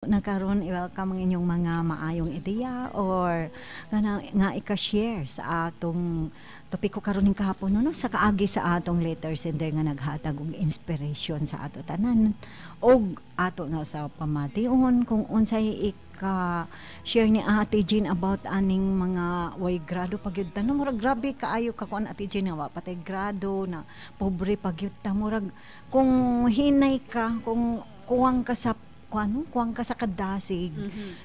Na karon i-welcome ang inyong mga maayong ideya or nga ika-share sa atong topiko karon ning kahapon, no, sa kaagi sa atong letter sender nga naghatag og inspiration sa ato tanan og ato na sa pamation kung unsay ika-share ni Ate Jean about aning mga way grado pa gyud ta, no. Murag grabe kaayo ka kuan, Ate Jean, nga wa patay grado na, pobre pa gyud ta. Murag kung hinay ka, kung kuwang ka sa kuan, kuwang ka sa kadasig,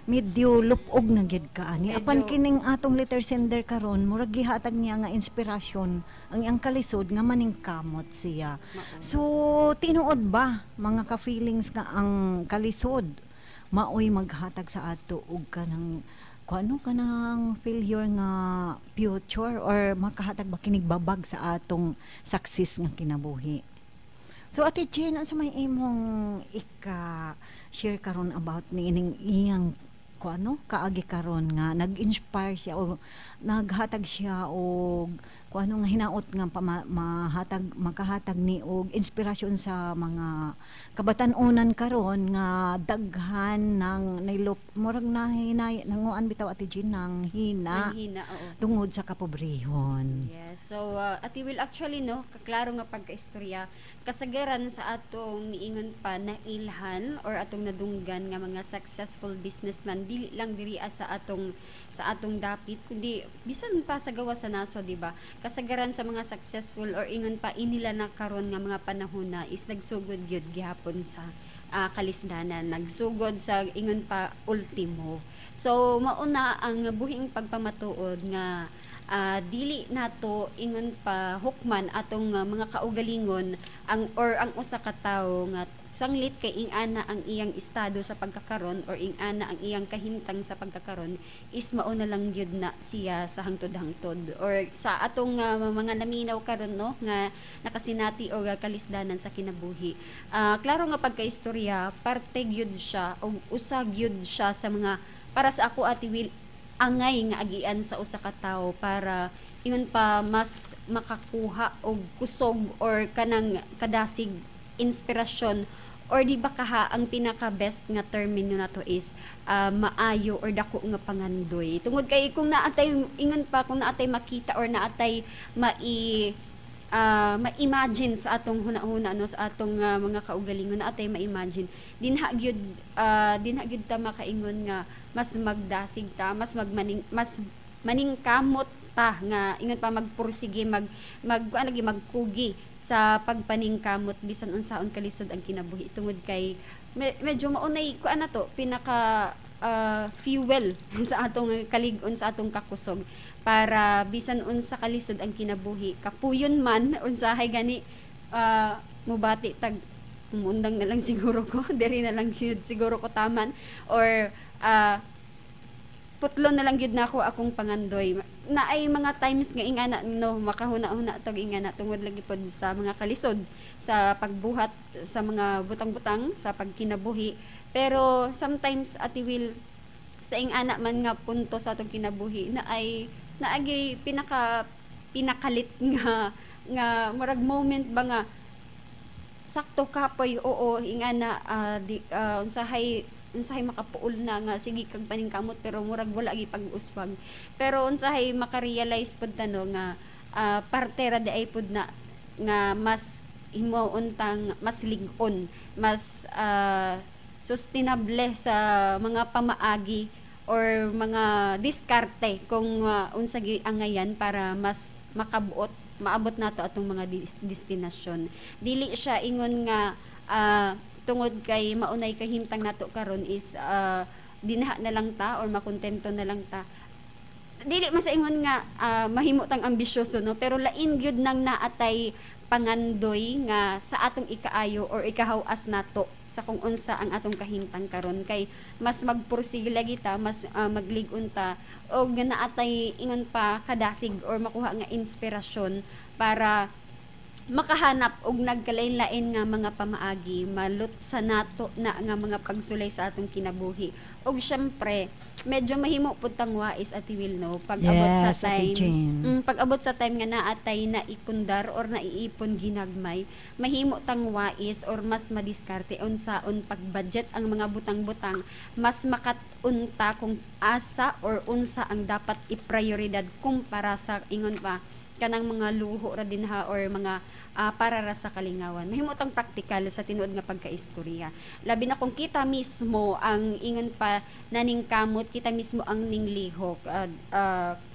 medyo lupog na gyud ka ani. Medyo- Apan kining atong letter sender karon, murag gihatag niya nga inspirasyon ang iyang kalisod nga maningkamot siya. So tinuod ba, mga ka-feelings, nga ang kalisod maoy maghatag sa ato og kanang kuano, kanang failure nga future, or makahatag ba kinig babag sa atong success nga kinabuhi? So Ate Jen, unsa may imong ika-share karon about ni ining iyang kuano kaagi karon nga nag-inspire siya o naghatag siya og kuano nga hinaot nga mahatag, makahatag ni og inspirasyon sa mga kabatan-onan karon nga daghan ng nailop, murag nahinay nanguan bitaw, Ate Jean, nang hina Ang hina, oo. Tungod sa kapobrehon? Yes. So, Ate Will, actually, no, kaklaro nga pagkaistorya, kasagaran sa atong niingon pa na ilhan or atong nadunggan nga mga successful businessman, dili lang diri sa atong dapit kundi bisan pa sa gawas sa nasod, di ba? Kasagaran sa mga successful or ingon pa inila na karon nga mga panahon na is nagsugod gyud gihapon sa kalisdanan, nagsugod sa ingon pa ultimo. So mauna ang buhing pagpamatuod nga dili nato ingon pa hukman atong mga kaugalingon ang or ang usa ka tawo nga sanglit kay ingana ang iyang estado sa pagkakaron or ingana ang iyang kahimtang sa pagkakaron is mao na lang gyud na siya sa hangtod-hangtod or sa atong mga naminaw karon, no, nga nakasinati og kalisdanan sa kinabuhi. Klaro nga pagkaistorya, parte gyud siya og usa gyud siya sa mga, para sa ako, Ate Will, angay nga agian sa usa ka tawo para ingon pa mas makakuha og kusog or kanang kadasig, inspirasyon, or di ba kaha ang pinaka best nga termino nato is maayo or dako nga pangandoy, tungod kay kung naatay ingon pa, kung naatay makita or naatay ma-imagine sa atong huna-huna, no, sa atong mga kaugalingon, naatay ma-imagine dinha gyud ta makaingon nga mas magdasig ta, mas maningkamot ta nga ingon pa magpursige, mag mag kuan lagi, magkugi sa pagpaningkamot bisan unsaon kalisod ang kinabuhi, tungod kay medyo maunay kuan na to, pinaka fuel sa atong kalig-on, sa atong kakusog para bisan unsa kalisod ang kinabuhi, kapuyon man, unsahay gani, mubati tag mundang na lang siguro ko diri na lang gyud siguro ko taman or putlo na lang gyud nako akong pangandoy. Na ay mga times nga ingana, no, makahuna-huna tag ingana tungod lagi pod sa mga kalisod sa pagbuhat sa mga butang-butang sa pagkinabuhi. Pero sometimes, Ate Will, sa ingana man nga punto sa atong kinabuhi, na ay naagay pinaka pinakalit nga nga murag moment ba nga sakto kapoy, oo, ingana, di unsahay makapuol na nga sige kag paningkamot pero murag wala gi pag-uswag. Pero unsahay makarealize pud ta, no, nga parte ra di ay pud na nga mas himuon tang mas lig-on, mas sustainable sa mga pamaagi or mga diskarte kung unsa gyud angayan para mas makabuot, maabot nato atong mga destinasyon. Dili siya ingon nga tungod kay maunay kahimtang nato karon is dinha na lang ta or makontento na lang ta. Dili man sa ingon nga mahimo tang ambisyoso, no, pero lain gyud nang naatay pangandoy nga sa atong ikaayo or ikahawas nato sa kung unsa ang atong kahimtang karon, kay mas magpursige lagi ta, mas maglig-on ta og nga naatay ingon pa kadasig or makuha nga inspirasyon para Makahanap og nagkalain-lain nga mga pamaagi, malutsa nato na nga mga pagsulay sa atong kinabuhi. Og syempre, medyo mahimo pud tang wais, Ate Will, no, pag-abot sa Yes, Ate time Jane. Pag-abot sa time nga naatay na ipundar or naiipon ginagmay, mahimo tang wais or mas madiskarte unsaon pag-budget ang mga butang-butang, mas makat-unta kung asa or unsa ang dapat iprioridad kumpara sa ingon pa kanang mga luho ra dinha or mga para ra sa kalingawan. Mahimo tang praktikal sa tinuod nga pagkaistorya. Labi na kung kita mismo ang ingon pa naningkamot, kita mismo ang ninglihok.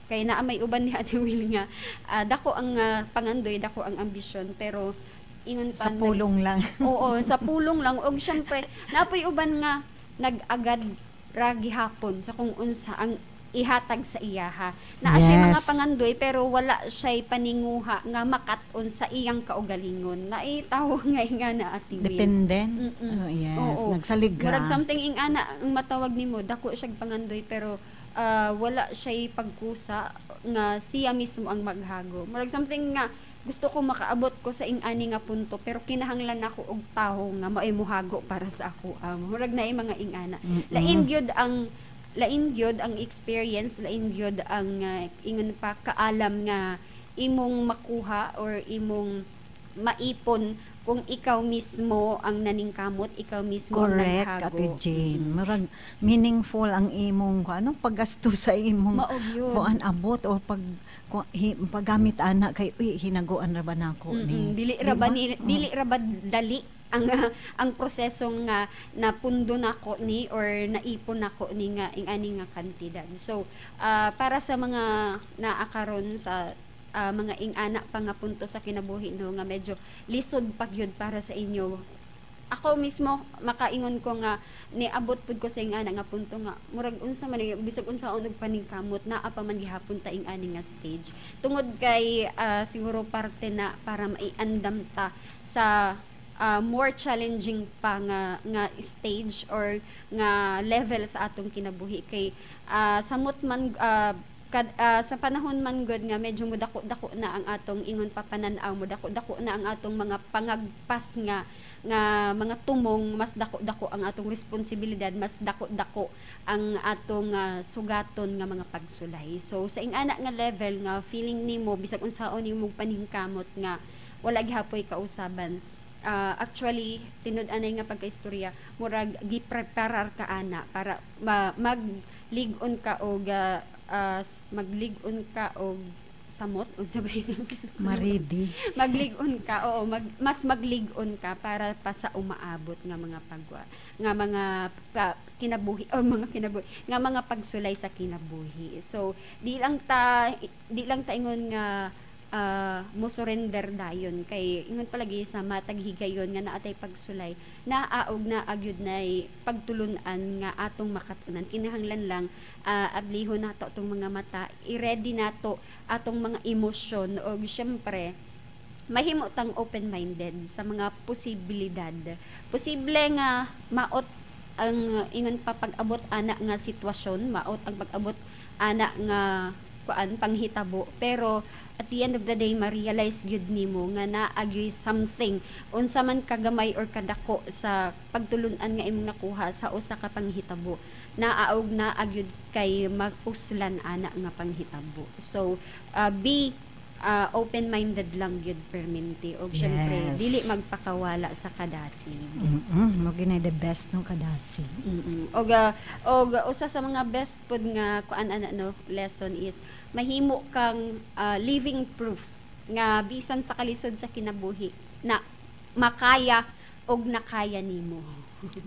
Kay naa may uban ni Ate Will nga dako ang pangandoy, dako ang ambisyon, pero ingon pa Sa pulong lang. Oo, sa pulong lang. Og syempre, napoy uban nga nag-agad ra gihapon sa kung unsa ang ihatag sa iyaha. Naa siya mga pangandoy pero wala siya'y paninguha nga makat-on sa iyang kaugalingon. Naitawo nga nga na, Ate Will. Dependent. Mm-mm. Oh, yes, Oo. nagsalig ra. Murag something ing ana ang matawag nimo, dako siyang pangandoy pero wala siya'y pagkusa nga siya mismo ang maghago. Murag something nga gusto ko makaabot ko sa ing-ani nga punto pero kinahanglan nako og tawo nga maoy mohago para sa ako. Murag naay mga ing-ana. Lain gyud ang experience, lain gyud ang ingon pa kaalam nga imong makuha or imong maipon kung ikaw mismo ang naningkamot, ikaw mismo ang Correct, naghago. Ate Jane. Murag meaningful ang imong kung anong paggasto sa imong Mao gyud. kuan abot or pag paggamit ana kay uy, hinaguan ra ba nako ni. Dili Di ra ba ba? ni, dili ra ba dali ang prosesong nga napundo nako ni or naipon nako ni nga ing ani nga kantidad. So para sa mga naa karon sa mga ing-ana pa nga punto sa kinabuhi, no, nga medyo lisod pa gyud para sa inyo, ako mismo makaingon ko nga niabot pud ko sa ing-ana nga punto nga murag unsa man ni, bisag unsa og paningkamot, naa pa man gihapon ta ing-ani nga stage tungod kay siguro parte na para maiandam ta sa more challenging pa nga nga stage or nga level sa atong kinabuhi kay samot man sa panahon man gud nga medyo mudako-dako na ang atong ingon pa panan-aw, mudako-dako na ang atong mga pangagpas nga nga mga tumong, mas dako-dako ang atong responsibilidad, mas dako-dako ang atong sugaton nga mga pagsulay. So sa ing-ana nga level nga feeling nimo bisag unsaon nimong paningkamot nga wala gihapoy kausaban, actually tinud-anay nga pagkaistorya, murag gipreparar ka ana para maglig-on ka og maglig-on ka og samot, unsa ba yun? Ma-ready. Maglig-on ka, oo, mas maglig-on ka para pa sa umaabot nga mga pagwa nga mga kinabuhi o mga kinabuhi nga mga pagsulay sa kinabuhi. So di lang ta ingon nga mo surrender dayon kay ingon palagi sa matag higayon nga naatay pagsulay, naa og naa gyud nay pagtulun-an nga atong makatunan. Kinahanglan lang ablihon nato atong mga mata, i-ready nato atong mga emosyon og syempre mahimo tang open-minded sa mga posibilidad. Posible nga maot ang ingon pa pag-abot ana nga sitwasyon, maot ang pag-abot ana nga kuan panghitabo, pero at the end of the day ma-realize gyud nimo nga naa gyud something, unsa man kagamay or kadako sa pagtulun-an nga imong nakuha sa usa ka panghitabo, naa og naa gyud kay magpuslan ana nga panghitabo. So be open-minded lang gyud permente og syempre dili magpakawala sa kadasig. Mo gyud the best no, kadasig. Og usa sa mga best pud nga kuan ana, no, lesson is mahimo kang living proof nga bisan sa kalisod sa kinabuhi na makaya og nakaya nimo.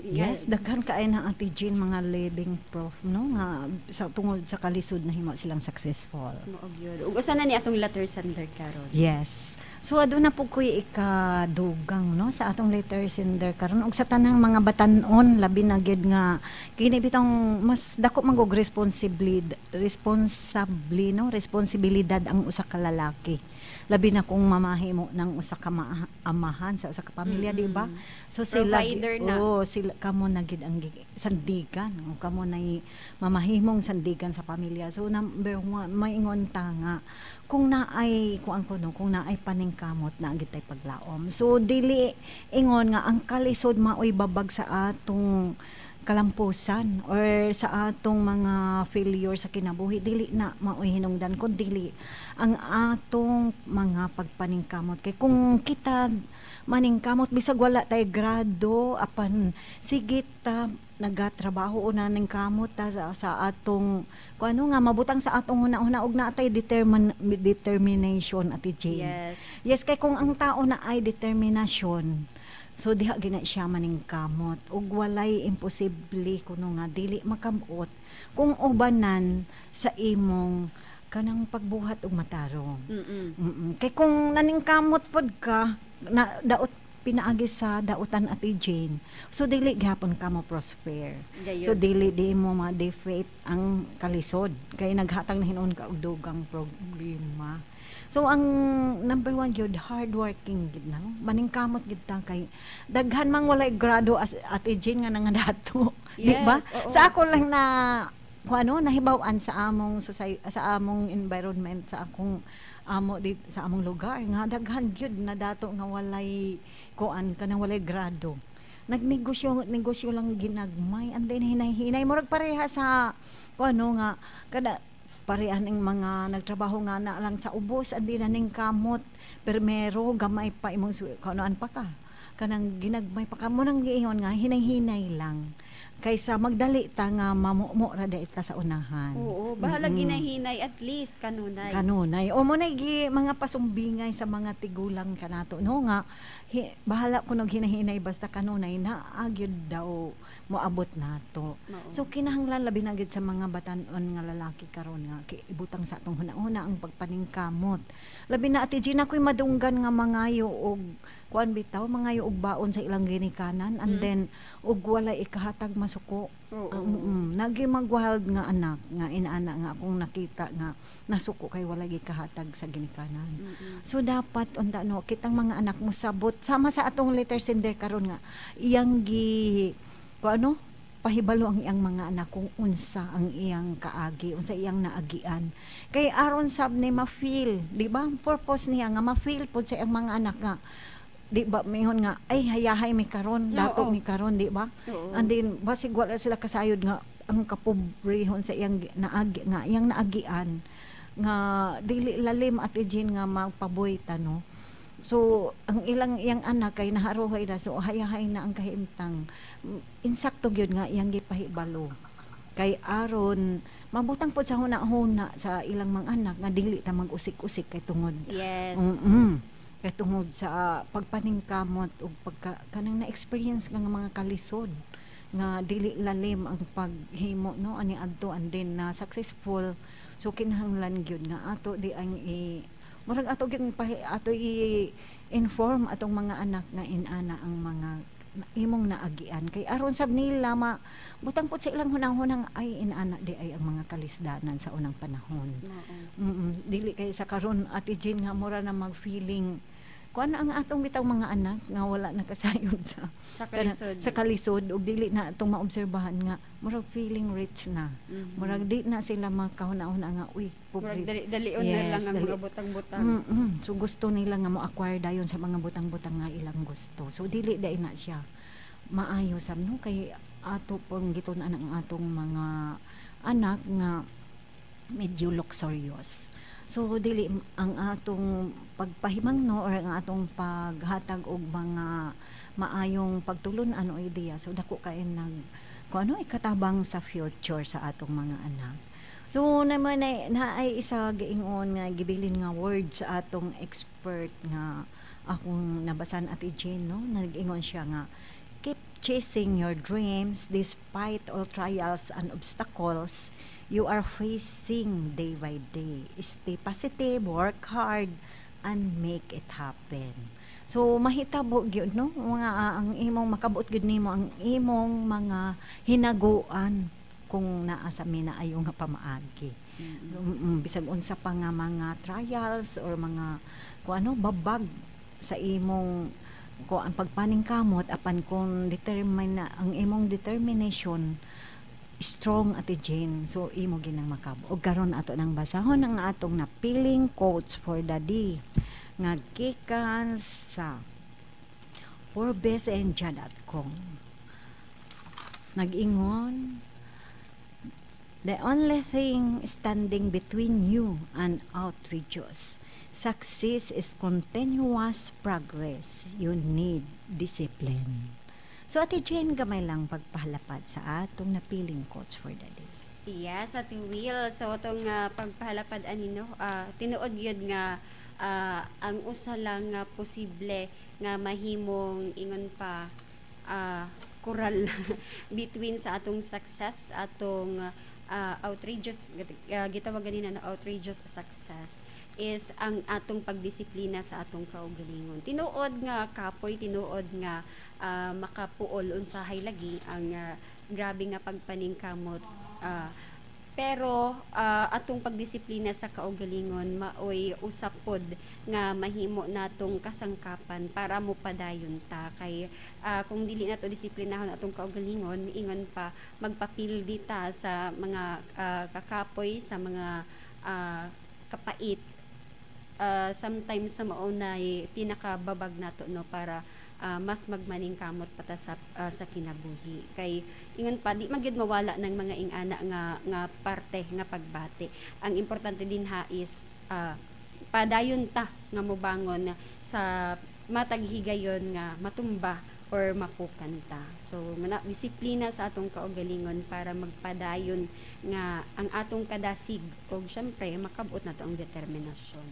Yes, daghan kaayo na, Ate Jean, mga living proof, no, nga sa tungod sa kalisod nahimo silang successful. Mao gyud. Ug usa na ni atong letter sender karon? Yes. So aduna po ko'y ikadugang, no, sa atong letter sender karon ug sa tanang mga batan-on, labi na gyud nga kini bitong mas dako man og responsibilidad, responsably, no, responsibilidad ang usa ka lalaki. Labi na kung mamahimo ng usa ka amahan sa usa ka pamilya, di ba? So sila Provider na. Oh, sila kamo na gid ang sandigan o kamo na mamahimong sandigan sa pamilya. So number one, maingon ta nga Kung naay kuan ko, no, kung naay paningkamot, naa gitay paglaom. So dili ingon nga ang kalisod maoy babag sa atong kalampusan or sa atong mga failure sa kinabuhi. Dili na maoy hinungdan kun dili ang atong mga pagpaningkamot, kay kung kita maningkamot bisag wala tay grado, apan sige ta nagatrabaho o naningkamot ta sa atong kung ano nga mabutang sa atong huna-huna og naa tay determination, Ate Jane. Yes, kay kung ang tao naay determinasyon, so diha gina siya maningkamot ug walay imposible kuno nga dili makamot kung ubanan sa imong kanang pagbuhat og matarong. Kay kung naningkamot pod ka na daot pinaagi sa dautan, Ate Jane, so dili gihapon ka mo prosper. Gayon. So dili di mo ma-defeat ang kalisod kay naghatag na hinuon ka og dugang problema. So ang number one gyud, hardworking gid na. Maningkamot gid ta kay daghan mang walay grado as Ate Jane nga nangadato. Di ba? Yes, oo. Sa ako lang na kung ano nahibaw-an sa among society, sa among environment, sa akong amo di sa among lugar nga daghan gyud na dato nga walay kuan, kanang walay grado, nagnegosyo negosyo lang ginagmay and then hinay-hinay, murag pareha sa kung ano nga kada parehan ng mga nagtrabaho nga na lang sa ubos and then naning kamot permero gamay pa imong kunoan pa ka, kanang ginagmay pa ka mo nang giingon nga hinay-hinay lang kaysa magdali ta nga mamumo ra dai ta sa unahan. Oo, bahalag hinay-hinay, at least kanunay. Kanunay. O mo na gi mga pasumbingay sa mga tigulang kanato, no, nga bahala ko hinahinay basta kanunay na agyud daw moabot nato. So kinahanglan labi na gid sa mga batan-on nga lalaki karon nga ibutang sa atong huna-huna ang pagpaningkamot. Labi na, Ate Gina, ko'y madunggan nga mangayo og kuan bitaw, mangayo og baon sa ilang ginikanan and then og wala ikahatag, masuko. Nagi magwild nga anak nga inaana nga akong nakita nga nasuko kay wala gikahatag sa ginikanan. So dapat unta, no, kitang mga anak mo sabot sama sa atong letter sender karon nga iyang gi ko ano pahibalo ang iyang mga anak kung unsa ang iyang kaagi, unsa iyang naagian. Kay aron sab ni ma-feel, di ba? Ang purpose niya nga ma-feel pod sa iyang mga anak nga di ba mingon nga ay hayahay mi karon, dato mi karon, di ba? Oo. And then basig wala sila kasayod nga ang kapobrehon sa iyang naagi nga iyang naagian nga dili lalim, Ate Jean, nga magpaboy ta, no. So ang ilang iyang anak kay naharuhay na, so hayahay na ang kahimtang. Insakto gyud nga iyang gipahibalo kay aron mabutang pod sa huna-huna sa ilang mga anak nga dili ta mag-usik-usik kay tungod kay tungod sa pagpaningkamot ug pagka kanang na-experience nga mga kalisod nga dili lalim ang paghimo, no, ani adto and then na successful. So kinahanglan gyud nga ato di ang i murag ato gyud ato i inform atong mga anak nga inana ang mga imong naagian kay aron sab nila ma butang pud sa ilang hunahunang ay inana di ay ang mga kalisdanan sa unang panahon. Dili kay sa karon, Ate Jane, nga mura na mag-feeling kuan ang atong bitaw mga anak nga wala nakasayod sa Sa kalisod. Sa kalisod ug dili na atong maobserbahan nga murag feeling rich na. Murag di na sila makahuna-huna nga uy pobre. Murag dali-dalion na Yes, lang ang dali. mga butang-butang. So gusto nila nga mo-acquire dayon sa mga butang-butang nga ilang gusto. So dili dai na siya maayo sab, no, kay ato pong gitun-an ang atong mga anak nga medyo luxurious. So dili ang atong pagpahimangno or ang atong paghatag og mga maayong pagtulun-an o ideya. So dako kay nag kung ano ikatabang sa future sa atong mga anak. So naman na ay isa giingon nga gibilin nga word sa atong expert nga akong nabasan, Ate Jane, no, nag-ingon siya nga keep chasing your dreams despite all trials and obstacles you are facing day by day. Stay positive, work hard, and make it happen. So mahitabo gyud, no, mga ang imong makabot gyud nimo ang imong mga hinaguan kung naa sa minaayo nga pamaagi. Bisag unsa pa nga mga trials or mga kung ano babag sa imong ko ang pagpaningkamot, apan kung determine na ang imong determination, Strong, Ate Jane. So imo ginang makab. Og karon ato nang basahon ang atong napiling quotes for the day nga gikan sa ForbesAsia.com. Nag-ingon, "The only thing standing between you and outrageous success is continuous progress. You need discipline." So, Ate Jane, gamay lang pagpahalapad sa atong napiling quotes for the day. Yes, Ate Will. So atong pagpahalapad ani, no, tinuod gyud nga ang usa lang nga posible nga mahimong, ingon pa, kural between sa atong success, atong outrageous, gitawag ganina na outrageous success, is ang atong pagdisiplina sa atong kaugalingon. Tinuod nga kapoy, tinuod nga makapuol unsahay lagi ang grabe nga pagpaningkamot, pero atong pagdisiplina sa kaugalingon maoy usa pod nga mahimo natong kasangkapan para mo padayon ta, kay kung dili nato disiplinahon atong kaugalingon, ingon pa, magpapildi ta sa mga kakapoy, sa mga kapait, sometimes sa maunay pinakababag nato, no, para mas magmaningkamot pa ta sa kinabuhi, kay ingon pa, di magyud mawala ng mga ingana nga nga parte nga pagbati. Ang importante din ha is padayon ta nga mobangon sa matag higayon nga matumba or mapukan ta. So mana, disiplina sa atong kaugalingon para magpadayon nga ang atong kadasig og syempre makabot nato ang determinasyon.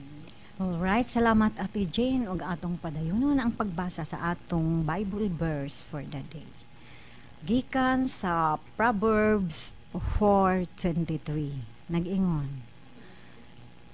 Alright, salamat, Ate Jane, ug atong padayonon ang pagbasa sa atong Bible verse for the day. Gikan sa Proverbs 4:23. Nag-ingon,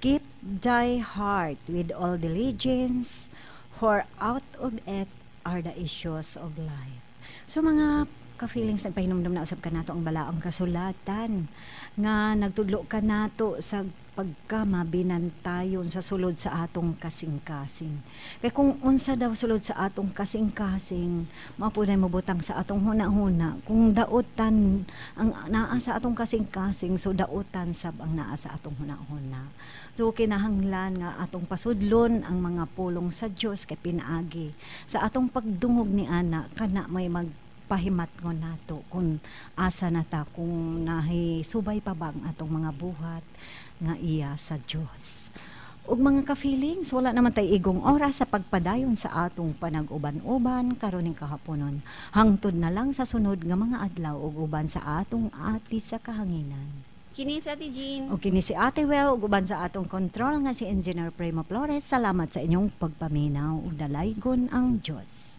"Keep thy heart with all diligence, for out of it are the issues of life." So mga ka-feelings, nagpahinumdum na usab kanato ang balaang kasulatan nga nagtudlo kanato sa pagka mabinantayon sa sulod sa atong kasing-kasing. Kay kung unsa daw sulod sa atong kasing-kasing, mao po na mobutang sa atong huna-huna. Kung dautan ang naa sa atong kasing-kasing, so dautan sab ang naa sa atong huna-huna. So kinahanglan nga atong pasudlon ang mga pulong sa Dios kay pinaagi sa atong pagdungog ni ana kana may mag pahimatngon nato kung asa na ta, kung nahisubay pa ba ang atong mga buhat nga iya sa Dios. Ug mga ka-feelings, wala naman tay igong oras sa pagpadayon sa atong panag-uban-uban karon ning kahaponon. Hangtod na lang sa sunod nga mga adlaw ug uban sa atong ati sa kahanginan. Kini si Ate Jean. O kini si Ate Well ug uban sa atong control nga si Engineer Primo Flores. Salamat sa inyong pagpaminaw ug dalaygon ang Dios.